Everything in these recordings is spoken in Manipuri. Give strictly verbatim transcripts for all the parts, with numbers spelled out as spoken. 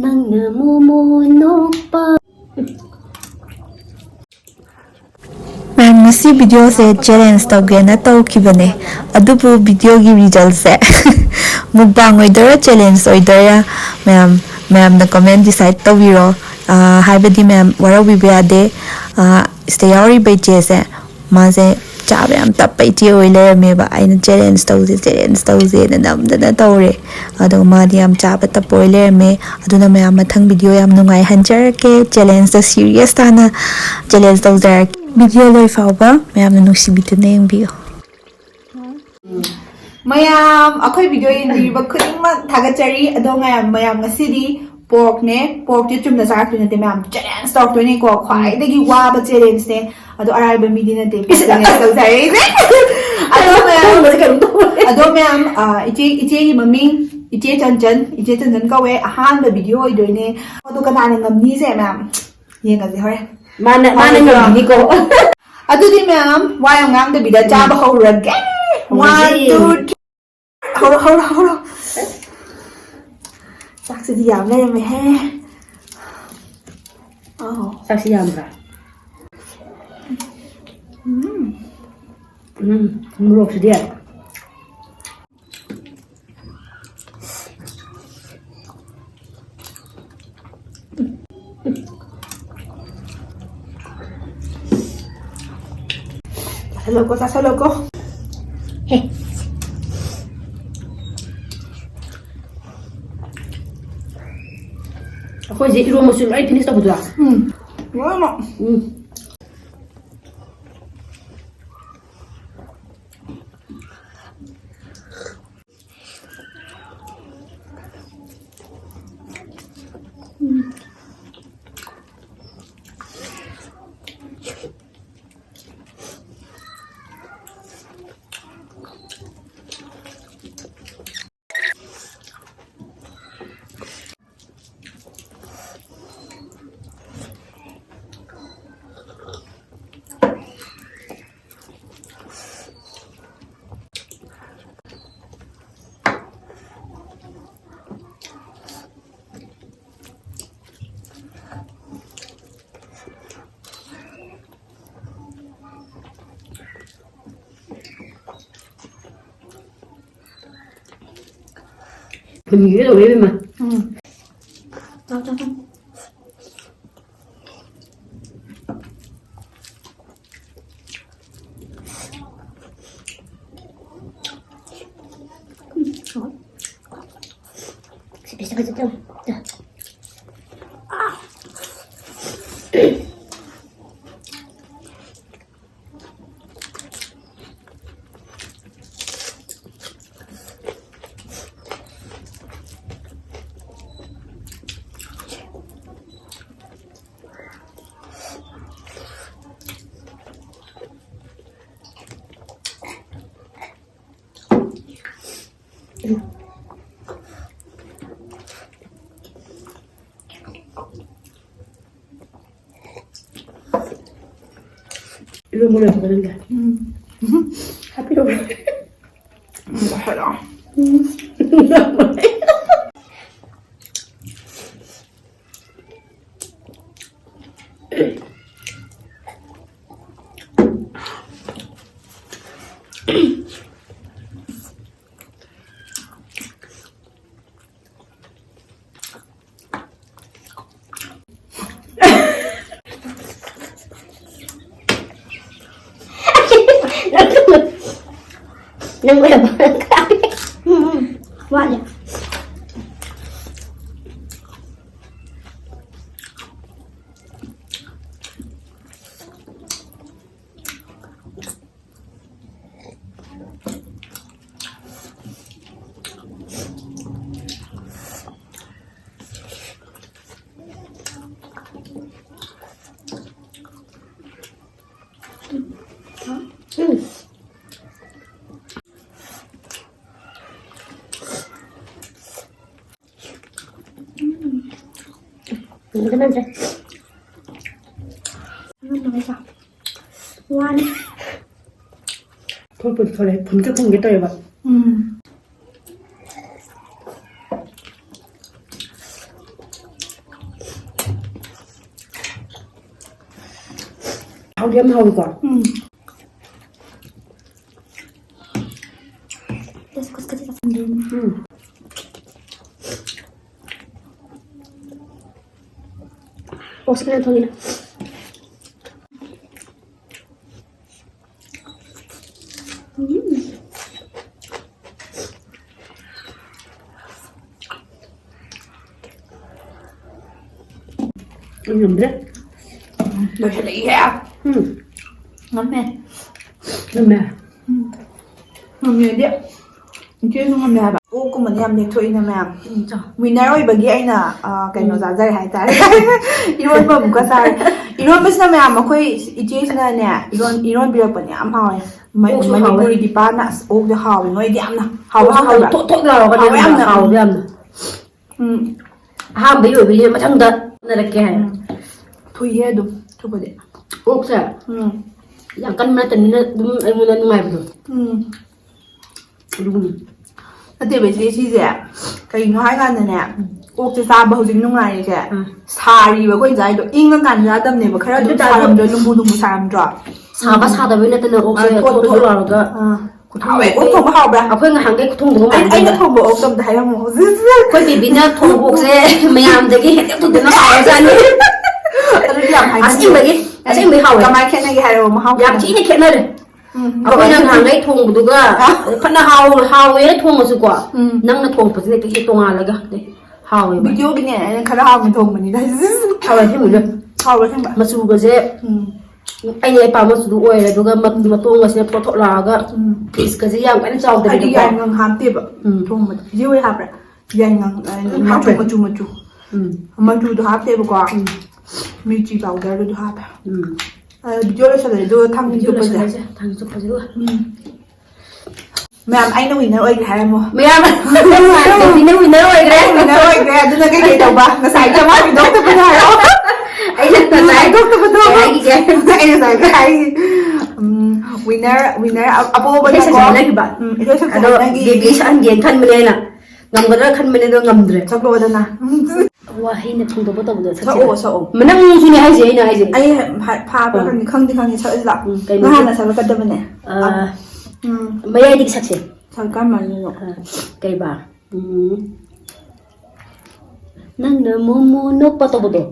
ꯅꯪꯅ ꯃꯣꯃꯣ ꯅꯣꯛꯄ꯫ ꯃꯌꯥꯝ, ꯉꯁꯤ ꯚꯤꯗꯤꯑꯣꯁꯦ ꯆꯦꯂꯦꯟꯖ ꯇꯧꯒꯦꯅ ꯇꯧꯈꯤꯕꯅꯦ, ꯑꯗꯨꯕꯨ ꯚꯤꯗꯤꯑꯣꯒꯤ ꯔꯤꯖꯜꯁꯦ ꯃꯨꯛꯕꯥꯡ ꯑꯣꯏꯗꯣꯏꯔꯥ, ꯆꯦꯂꯦꯟꯖ ꯑꯣꯏꯗꯣꯏꯔꯥ, ꯃꯌꯥꯝ, ꯃꯌꯥꯝꯅ ꯀꯣꯃꯦꯟ ꯗꯤꯁꯥꯏꯠ ꯇꯧꯕꯤꯔꯣ꯫ ꯑꯥ, ꯍꯥꯏꯕꯗꯤ ꯃꯌꯥꯝ, ꯋꯥꯔꯧꯕꯤꯕ ꯌꯥꯗꯦ꯫ ꯑꯥ, ꯁꯤꯗ ꯌꯥꯎꯔꯤꯕ ꯏꯆꯦꯁꯦ, ꯃꯥꯁꯦ ꯆꯥꯕ ꯌꯥꯝ ꯇꯞꯄ ꯏꯆꯦ ꯑꯣꯏ ꯂꯩꯔꯝꯃꯦꯕ꯫ ꯑꯩꯅ ꯆꯦꯂꯦꯟꯖ ꯇꯧꯁꯦ, ꯆꯦꯂꯦꯟꯖ ꯇꯧꯁꯦꯅ ꯅꯝꯗꯅ ꯇꯧꯔꯦ꯫ ꯑꯗꯨꯒ ꯃꯥꯗꯤ ꯌꯥꯝ ꯆꯥꯕ ꯇꯞꯄ ꯑꯣꯏ ꯂꯩꯔꯝꯃꯦ꯫ ꯑꯗꯨꯅ ꯃꯌꯥꯝ, ꯃꯊꯪ ꯚꯤꯗꯤꯑꯣ ꯌꯥꯝ ꯅꯨꯡꯉꯥꯏꯍꯟꯖꯔꯛꯀꯦ꯫ ꯆꯦꯂꯦꯟꯖꯇ ꯁꯤꯔꯤꯌꯁ ꯇꯥꯅ ꯆꯦꯂꯦꯟꯖ ꯇꯧꯖꯔꯛꯀꯦ꯫ ꯚꯤꯗꯤꯑꯣ ꯂꯣꯏ ꯐꯥꯎꯕ ꯃꯌꯥꯝꯅ ꯅꯨꯡꯁꯤꯕꯤꯗꯨꯅ ꯌꯦꯡꯕꯤꯌꯨ꯫ ꯃꯌꯥꯝ, ꯑꯩꯈꯣꯏ ꯚꯤꯗꯤꯑꯣ ꯌꯦꯡꯕꯤꯔꯤꯕ ꯈꯨꯗꯤꯡꯃꯛ ꯊꯥꯒꯠꯆꯔꯤ꯫ ꯑꯗꯣ ꯃꯌꯥꯝ, ꯃꯌꯥꯝ, ꯉꯁꯤꯗꯤ ꯄꯣꯔꯛꯅꯦ꯫ ꯄꯣꯔꯛꯇꯤ ꯆꯨꯝꯅ ꯆꯥꯔꯛꯇꯣꯏ ꯅꯠꯇꯦ ꯃꯌꯥꯝ, ꯆꯦꯂꯦꯟꯖ ꯇꯧꯔꯛꯇꯣꯏꯅꯤꯀꯣ꯫ ꯈ꯭ꯋꯥꯏꯗꯒꯤ ꯋꯥꯕ ꯆꯦꯂꯦꯟꯖꯅꯦ꯫ ꯑꯗꯣ ꯑꯔꯥꯏꯕ ꯃꯤꯗꯤ ꯅꯠꯇꯦ ꯆꯦꯂꯦꯟꯖ ꯇꯧꯖꯔꯛꯏꯁꯦ꯫ ꯑꯗꯣ ꯃꯌꯥꯝ, ꯊꯣꯡꯕꯁꯦ ꯀꯩꯅꯣꯝ ꯇꯧꯔꯦ꯫ ꯑꯗꯣ ꯃꯌꯥꯝ, ꯑ, ꯏꯆꯦ, ꯏꯆꯦꯒꯤ ꯃꯃꯤꯡ ꯏꯆꯦ ꯆꯟꯆꯟ, ꯏꯆꯦ ꯆꯟꯆꯟ ꯀꯧꯋꯦ꯫ ꯑꯍꯥꯟꯕ ꯚꯤꯗꯤꯑꯣ ꯑꯣꯏꯗꯣꯏꯅꯦ꯫ ꯑꯗꯣ ꯀꯅꯥꯅ ꯉꯝꯅꯤꯁꯦ ꯃꯌꯥꯝ ꯌꯦꯡꯉꯁꯦ ꯍꯣꯔꯦꯟ꯫ ꯃꯥꯅ, ꯃꯥꯅ ꯍꯣꯏ, ꯉꯝꯕꯤꯅꯤꯀꯣ꯫ ꯑꯗꯨꯗꯤ ꯃꯌꯥꯝ, ꯋꯥ ꯌꯥꯝ ꯉꯥꯡꯗꯕꯤꯗ ꯆꯥꯕ ꯍꯧꯔꯒꯦ꯫ ꯍꯧꯔꯁꯤ꯫ One, two, three. ꯍꯧꯔꯣ, ꯍꯧꯔꯣ, ꯍꯧꯔꯣ꯫ ꯆꯥꯛꯁꯤꯗꯤ ꯌꯥꯝ ꯂꯩꯔꯝꯃꯦꯍꯦ꯫ ꯑꯥꯎ꯫ ꯆꯥꯛꯁꯤ ꯌꯥꯝꯕ꯭ꯔꯥ? ꯎꯝ꯫ ꯎꯝ, ꯃꯣꯔꯣꯛꯁꯤꯗꯤ꯫ ꯆꯥꯁꯜꯂꯣꯀꯣ, ꯆꯥꯁꯜꯂꯣꯀꯣ꯫ ꯍꯦ꯫ ꯑꯩꯈꯣꯏꯁꯦ ꯏꯔꯣꯝꯕꯁꯨ ꯂꯣꯏ ꯐꯤꯅꯤꯁ ꯇꯧꯕꯗꯨꯔꯥ? ꯎꯝ꯫ ꯂꯣꯏꯅꯃꯛ꯫ ꯎꯝ꯫ ꯐꯨꯟꯒꯤꯒ ꯇꯧꯋꯦ ꯏꯕꯦꯝꯃ꯫ ꯎꯝ꯫ ꯆꯥꯎ, ꯆꯥꯎ, ꯆꯥꯎ꯫ ꯎꯝ, ꯍꯥꯎꯋꯦ꯫ ꯁꯤ ꯄꯤꯁꯇ ꯈꯖꯤꯛꯇꯪ꯫ ꯏꯔꯣꯟꯕ ꯂꯣꯏꯔꯛꯄꯗ ꯅꯪꯒꯤ꯫ ꯎꯝ꯫ ꯍꯥꯞꯄꯤꯔꯛꯑꯣ꯫ ꯎꯝ, ꯍꯥꯏꯔꯛꯑꯣ꯫ ꯎꯝ꯫ ꯅꯪ ꯑꯣꯏꯔꯕ? ꯎꯝ, ꯎꯝ꯫ ꯋꯥꯠꯂꯤ꯫ ꯎꯝ꯫ ꯀꯅꯥꯗ꯭ꯔꯦ꯫ ꯏꯔꯣꯟꯕꯒ ꯆꯥꯎ꯫ ꯋꯥꯅꯤ꯫ ꯊꯣꯛꯄꯨꯗꯤ ꯊꯣꯛꯂꯛꯑꯦ, ꯐꯨꯟꯒ ꯐꯨꯟꯒꯦ ꯇꯧꯋꯦꯕ꯫ ꯎꯝ꯫ ꯍꯥꯎꯗꯤ ꯌꯥꯝ ꯍꯥꯎꯋꯤꯀꯣ? ꯎꯝ꯫ ꯎꯝ꯫ ꯄꯣꯛꯁꯤ ꯀꯅꯥ ꯊꯣꯡꯉꯤꯅꯣ? ꯉꯝꯗ꯭ꯔꯦ꯫ ꯂꯣꯏꯁꯤꯜꯂꯛꯏꯍꯦ꯫ ꯎꯝ꯫ ꯉꯝꯃꯦ꯫ ꯉꯝꯃꯦ꯫ ꯎꯝ꯫ ꯉꯝꯃꯦꯗꯤ꯫ ꯏꯆꯦꯁꯨ ꯉꯝꯃꯦ ꯍꯥꯏꯕ꯫ ꯑꯣꯛꯀꯨꯝꯕꯗꯤ ꯌꯥꯝ ꯂꯦꯛꯊꯣꯛꯏꯅ ꯃꯌꯥꯝ꯫ ꯎꯝ, ꯆꯥꯎ꯫ ꯋꯤꯟꯅꯔ ꯑꯣꯏꯕꯒꯤ ꯑꯩꯅ, ꯑ, ꯀꯩꯅꯣ ꯎꯝ꯫ ꯆꯥꯖꯔꯦ ꯍꯥꯏꯇꯥꯔꯦ꯫ ꯏꯔꯣꯟꯕ ꯑꯃꯨꯛꯀ ꯆꯥꯔꯦ꯫ ꯏꯔꯣꯟꯕꯁꯤꯅ ꯃꯌꯥꯝ ꯑꯩꯈꯣꯏ ꯏꯆꯦꯁꯤꯅꯅꯦ, ꯏꯔꯣꯟ-, ꯏꯔꯣꯟꯕꯤꯔꯛꯄꯅꯦ ꯌꯥꯝ ꯍꯥꯎꯋꯦ꯫ ꯃ-, ꯑꯣꯛꯁꯨ ꯍꯥꯎꯋꯦ꯫ ꯃꯅꯤꯄꯨꯔꯤ ꯗꯤꯄꯥꯅ ꯑꯁ ꯑꯣꯛꯁꯦ ꯍꯥꯎꯋꯦ꯫ ꯅꯣꯏꯗꯤ ꯌꯥꯝꯅ ꯍꯥꯎꯕ ꯑꯣꯛꯁꯨ ꯍꯥꯎꯋꯦ꯫ ꯍꯥꯎꯇꯕ꯭ꯔꯥ? ꯊꯣꯠ ꯊꯣꯠ ꯂꯥꯎꯔꯒ ꯍꯥꯎꯋꯦ ꯌꯥꯝꯅ ꯌꯥꯝꯅ꯫ ꯍꯥꯎꯋꯦ ꯌꯥꯝꯅ꯫ ꯎꯝ꯫ ꯑꯍꯥꯟꯕꯒꯤ ꯑꯣꯏꯕꯅꯤꯅ ꯃꯊꯪꯗ ꯍꯣꯠꯅꯔꯛꯀꯦ ꯍꯥꯏ꯫ ꯎꯝ꯫ ꯊꯨꯏꯍꯦ ꯑꯗꯨꯝ ꯊꯨꯕꯗꯤ꯫ ꯑꯣꯛꯁꯦ ꯎꯝ꯫ ꯌꯥꯝ ꯀꯟꯕ ꯅꯠꯇꯕꯅꯤꯅ ꯑꯗꯨꯝ ꯑꯩꯉꯣꯟꯗ ꯅꯨꯡꯉꯥꯏꯕꯗꯣ꯫ ꯎꯝ꯫ ꯑꯗꯨꯒꯨꯝꯕ꯫ ꯅꯠꯇꯦꯕ ꯏꯆꯦ, ꯁꯤꯁꯦ ꯀꯩꯅꯣ ꯍꯥꯏꯀꯥꯟꯗꯅꯦ, ꯎꯝ꯫ ꯑꯣꯛꯁꯦ ꯆꯥꯕ ꯍꯧꯖꯤꯛ ꯅꯨꯡꯉꯥꯏꯔꯤꯁꯦ, ꯎꯝ꯫ ꯁꯥꯔꯤꯕ ꯑꯩꯈꯣꯏꯅ ꯆꯥꯏꯗꯣ, ꯏꯪꯉꯀꯥꯟꯗ ꯆꯥꯗꯕꯅꯦꯕ, ꯈꯔ ꯑꯗꯨ ꯑꯗꯨꯝ ꯇꯥꯔꯁꯨ ꯁꯥꯔꯝꯗ꯭ꯔꯣ, ꯂꯨꯝꯕꯨ ꯂꯨꯝꯕꯨ ꯁꯥꯔꯝꯗ꯭ꯔꯣ? ꯁꯥꯕ ꯎꯝ꯫ ꯁꯥꯗꯕꯩ ꯅꯠꯇꯅ ꯑꯣꯛꯁꯦ ꯑꯥ, ꯊꯣꯠ ꯊꯣꯠ ꯊꯣꯠꯄꯗꯣ꯫ ꯂꯥꯎꯔꯒ ꯑꯥ꯫ ꯍꯥꯎꯋꯦ, ꯑꯣꯛ ꯊꯣꯡꯕ ꯍꯥꯎꯕ꯭ꯔꯥ? ꯑꯩꯈꯣꯏ ꯉꯍꯥꯟꯈꯩ ꯈꯨꯊꯣꯡꯗꯨꯒ ꯑꯩ, ꯑꯩꯅ ꯃꯥꯟꯅꯗꯦꯕ꯫ ꯊꯣꯡꯕ ꯑꯣꯛꯇꯣ ꯑꯝꯇ ꯍꯥꯏꯔꯝꯃꯣ꯫ ꯑꯩꯈꯣꯏ ꯕꯦꯕꯤꯅ ꯊꯣꯡꯕ ꯑꯣꯛꯁꯦ ꯃꯌꯥꯝꯗꯒꯤ ꯍꯦꯟꯗꯣꯛꯇꯅ ꯍꯥꯎꯔꯖꯥꯠꯅꯤ꯫ ꯑꯗꯨꯗꯤ ꯌꯥꯝ ꯍꯥꯏꯅꯤꯡꯉꯦ꯫ ꯑꯁꯦꯡꯕꯒꯤ, ꯑꯁꯦꯡꯕꯒꯤ ꯍꯥꯎꯋꯦ꯫ ꯀꯃꯥꯏ ꯈꯦꯠꯅꯒꯦ ꯍꯥꯏꯔꯛꯑꯣ, ꯃꯍꯥꯎ ꯌꯥꯝ ꯈꯦꯠꯅ-, ꯊꯤꯅ ꯈꯦꯠꯅꯔꯦ꯫ ꯎꯝ, ꯑꯩꯈꯣꯏꯅ ꯀꯃꯥꯏ ꯅꯍꯥꯟꯈꯩ ꯊꯣꯡꯕꯗꯨꯒ ꯑꯥ꯫ ꯐꯅ ꯍꯥꯎ-, ꯍꯥꯎꯋꯦꯅ ꯊꯣꯡꯉꯁꯨꯀꯣ, ꯎꯝ꯫ ꯅꯪꯅ ꯊꯣꯡꯉꯛꯄꯁꯤꯅ ꯀꯩꯀꯩ ꯇꯣꯉꯥꯜꯂꯒ ꯍꯥꯎꯋꯦꯕ꯫ ꯚꯤꯗꯤꯑꯣꯒꯤꯅꯦ ꯑꯩꯅ ꯈꯔ ꯍꯥꯎꯅ ꯊꯣꯡꯕꯅꯤꯗ꯫ ꯍꯥꯎꯋꯦ ꯑꯁꯦꯡꯕꯩꯁꯨ꯫ ꯍꯥꯎꯋꯦ ꯑꯁꯦꯡꯕ꯫ ꯃꯆꯨꯒꯁꯦ ꯎꯝ꯫ ꯑꯩꯅ ꯑꯄꯥꯝꯕ ꯃꯆꯨꯗꯨ ꯑꯣꯏꯔꯦ, ꯑꯗꯨꯒ ꯃ-, ꯃꯇꯣꯡꯒꯁꯦ ꯄꯣꯊꯣꯛ ꯂꯥꯛꯑꯒ ꯎꯝ꯫ ꯄꯤꯁꯀꯁꯦ ꯌꯥꯝ ꯀꯟꯅ ꯑꯩꯗꯤ ꯆꯥꯎꯗꯕꯤꯗꯀꯣ꯫ ꯌꯥꯏꯉꯪ ꯍꯥꯞꯇꯦꯕ ꯎꯝ꯫ ꯊꯣꯡꯕꯗ꯫ ꯏꯆꯦ ꯍꯣꯏ ꯍꯥꯞꯄ꯭ꯔꯥ? ꯌꯥꯏꯉꯪ, ꯑ, ꯎꯝ, ꯃꯆꯨ, ꯍꯥꯞꯄꯦ꯫ ꯃꯆꯨ, ꯃꯆꯨ꯫ ꯎꯝ꯫ ꯃꯆꯨꯗꯣ ꯍꯥꯞꯇꯦꯕꯀꯣ꯫ ꯎꯝ꯫ ꯃꯤꯔꯆꯤ powderꯗꯨ ꯍꯥꯞꯄꯦ꯫ ꯎꯝ꯫ ꯑ, ꯚꯤꯗꯤꯑꯣ ꯂꯣꯏꯁꯜꯂꯁꯦ, ꯑꯗꯨꯒ ꯊꯥꯡꯖꯤꯡ ꯚꯤꯗꯤꯑꯣ ꯆꯨꯞꯄꯁꯦ꯫ ꯂꯣꯏꯁꯜꯂꯁꯦ, ꯊꯥꯡꯖꯤꯡ ꯆꯨꯞꯄꯁꯦ, ꯑꯗꯨꯒ꯫ ꯎꯝ꯫ ꯃꯌꯥꯝ, ꯑꯩꯅ winner ꯑꯣꯏꯈ꯭ꯔꯦ ꯍꯥꯏꯔꯝꯃꯣ꯫ ꯃꯌꯥꯝ, ꯕꯦꯕꯤꯅ winner ꯑꯣꯏꯈ꯭ꯔꯦ꯫ ꯑꯩꯅ winner ꯑꯣꯏꯈ꯭ꯔꯦ, ꯑꯗꯨꯅ ꯀꯩꯀꯩ ꯇꯧꯕ? ꯉꯁꯥꯏ ꯆꯥꯝꯃꯉꯥ ꯄꯤꯗꯣꯛꯇꯕꯗꯣ ꯍꯥꯏꯔꯣ꯫ ꯑꯩꯅ ꯉꯁꯥꯏ ꯍꯥꯏꯗꯣꯛꯇꯕꯗꯣ꯫ ꯀꯩ ꯍꯥꯏꯈꯤꯒꯦ? ꯑꯩ ꯉꯁꯥꯏ ꯀꯩ ꯍꯥꯏꯈꯤ? ꯎꯝ, winner, winner ꯑ-, ꯑꯄꯣꯕꯅꯀꯣ꯫ ꯏꯁꯩ ꯁꯛꯆ ꯍꯥꯏꯅꯈꯤꯕ꯫ ꯎꯝ, ꯏꯁꯩ ꯁꯛꯆ ꯑꯗꯣ ꯍꯥꯏꯅꯈꯤ꯫ ꯕꯦꯕꯤ ꯁꯛꯍꯟꯒꯦꯅ ꯈꯟꯕꯅꯦ ꯑꯩꯅ꯫ ꯉꯝꯒꯗ꯭ꯔꯥ ꯈꯟꯕꯅꯦ, ꯑꯗꯣ ꯉꯝꯗ꯭ꯔꯦ꯫ ꯁꯛꯂꯛꯑꯣꯗꯅ꯫ ꯋꯥꯍꯩꯅ ꯐꯣꯡꯗꯣꯛꯄ ꯇꯧꯕꯗꯣ ꯁꯛꯁꯦ꯫ ꯁꯛꯑꯣ, ꯁꯛꯑꯣ꯫ ꯃꯅꯪꯁꯨꯅꯦ ꯍꯥꯏꯁꯦ, ꯑꯩꯅ ꯍꯥꯏꯁꯦ꯫ ꯑꯩ ꯐꯥ-, ꯐꯥꯕ꯭ꯔꯥ ꯑꯥ꯫ ꯈꯪꯗꯦ, ꯈꯪꯗꯦ, ꯈꯪꯗꯦ, ꯁꯛꯑꯁꯤ ꯂꯥꯛꯑꯣ꯫ ꯎꯝ, ꯀꯩꯅꯣ? ꯅꯪ ꯍꯥꯟꯅ ꯁꯛꯂꯛꯀꯗꯕꯅꯦ꯫ ꯑꯥ, ꯎꯝ꯫ ꯃꯌꯥꯏꯗꯒꯤ ꯁꯛꯁꯦ꯫ ꯁꯛ ꯀꯔꯝꯕꯅꯣ? ꯑꯥ, ꯀꯩꯕ? ꯎꯝ꯫ ꯅꯪꯅ ꯃꯣꯃꯣ ꯅꯣꯛꯄ ꯇꯧꯕꯗꯣ꯫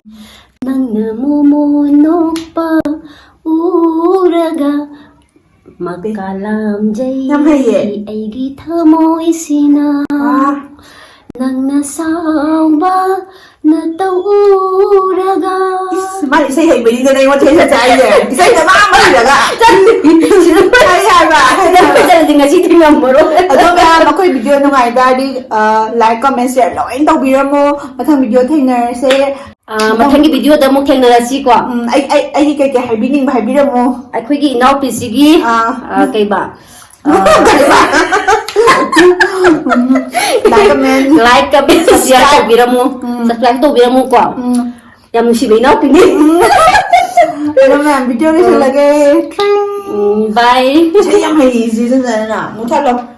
ꯅꯪꯅ ꯃꯣꯃꯣ ꯅꯣꯛꯄ ꯎꯔꯒ ꯃꯀꯥ ꯂꯥꯝꯖꯩ꯫ ꯌꯥꯝ ꯍꯩꯌꯦ꯫ ꯑꯩꯒꯤ ꯊꯃꯣꯏꯁꯤꯅ ꯋꯥ꯫ ꯅꯪꯅ ꯁꯥꯎꯕ ꯅꯇꯧ ꯎꯔꯒ꯫ ꯏꯁ, ꯃꯥꯅ ꯏꯁꯩ ꯍꯩꯕꯅꯤꯗꯅ ꯑꯩꯉꯣꯟꯗ ꯍꯦꯟꯅ ꯆꯥꯏꯁꯦ꯫ ꯏꯁꯩꯗ ꯃꯥ ꯑꯃ ꯍꯩꯔꯒ꯫ ꯍꯩ ꯍꯥꯏꯕ꯫ ꯁꯤꯗ ꯐꯖꯔꯗꯤ ꯉꯁꯤꯗꯤ ꯉꯝꯃꯔꯣꯏ꯫ ꯑꯗꯣ ꯃꯌꯥꯝ ꯑꯩꯈꯣꯏ video ꯅꯨꯡꯉꯥꯏ ꯇꯥꯔꯗꯤ, ꯑ, like, comment, share ꯂꯣꯏ ꯇꯧꯕꯤꯔꯝꯃꯣ꯫ ꯃꯊꯪ video ꯊꯦꯡꯅꯔꯁꯦ꯫ ꯑ, ꯃꯊꯪꯒꯤ videoꯗ ꯑꯃꯨꯛ ꯊꯦꯡꯅꯔꯁꯤꯀꯣ꯫ ꯎꯝ, ꯑꯩ, ꯑꯩ, ꯑꯩꯒꯤ ꯀꯩꯀꯩ ꯍꯥꯏꯕꯤꯅꯤꯡꯕ ꯍꯥꯏꯕꯤꯔꯝꯃꯣ꯫ ꯑꯩꯈꯣꯏꯒꯤ ꯏꯅꯥꯎꯄꯤꯁꯤꯒꯤ, ꯑꯥ꯫ ꯑ, ꯀꯩꯕ? ꯑ, Like, comment. Like, comment, share ꯇꯧꯕꯤꯔꯝꯃꯣ꯫ ꯎꯝ꯫ Subscribe ꯇꯧꯕꯤꯔꯝꯃꯣꯀꯣ꯫ ꯎꯝ꯫ ꯌꯥꯝ ꯅꯨꯡꯁꯤꯕ ꯏꯅꯥꯎꯄꯤꯅꯤ꯫ ꯎꯝ꯫ ꯑꯗꯣ ꯃꯌꯥꯝ video ꯂꯣꯏꯁꯤꯜꯂꯒꯦ꯫ ꯎꯝ, bye꯫ ꯏꯁꯩ ꯌꯥꯝ ꯍꯩꯌꯦ ꯏꯆꯦ ꯁꯟꯖꯅꯥꯅ꯫ ꯃꯨꯊꯠꯂꯣ꯫